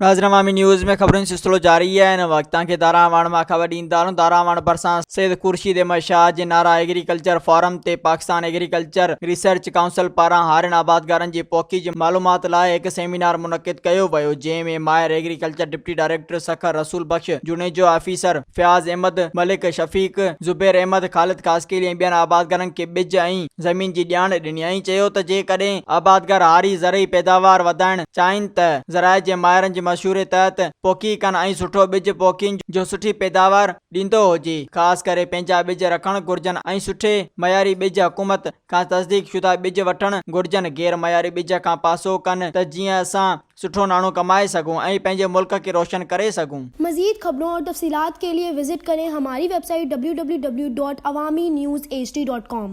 ناظرين عوامي نيوز ۾ خبرن جو سلسلو جاري آهي هن وقت توهان کي داراواڻ مان خبر ڏيندا هلون داراواڻ ڀرسان سيد خورشيد احمد شاهه جي نارا ايگريڪلچر فارم تي پاڪستان ايگريڪلچر ريسرچ ڪائونسل پاران هارين آبادگارن جي پوکي جي معلومات لاء هڪ سيمينار منعقد ڪيو ويو جنهن ۾ ماهر agriculture deputy director Sukkur Rasool Bakhsh Junejo officer Fayaz Ahmed Malik Shafiq Zubair Ahmed Khalid Khaskheli ۽ ٻين آبادگارن کي ٻج ۽ زمين جي ڄاڻ ڏني ۽ چيو ته جيڪڏهن آبادگار هاري زرعي پيداوار وڌائڻ چاهين ته زراعت جي ماهرن جي مشوري تحت پوکي ڪن ۽ سٺو ٻج پوکين جو سٺي پيداوار ڏيندو هجي خاص ڪري پنهنجا ٻج رکڻ گهرجن ۽ سٺي معياري ٻج حڪومت کان تصديق شده ٻج وٺڻ گهرجن غير معياري ٻج کان پاسو ڪن ته جيئن اسان سٺو ناڻو ڪمائي سگهون ۽ پنهنجي ملڪ کي روشن ڪري سگهون. مزيد خبرون اور تفصيلات کے لئے وزٽ ڪرين ھماري web site www.awamiNewsHD.com.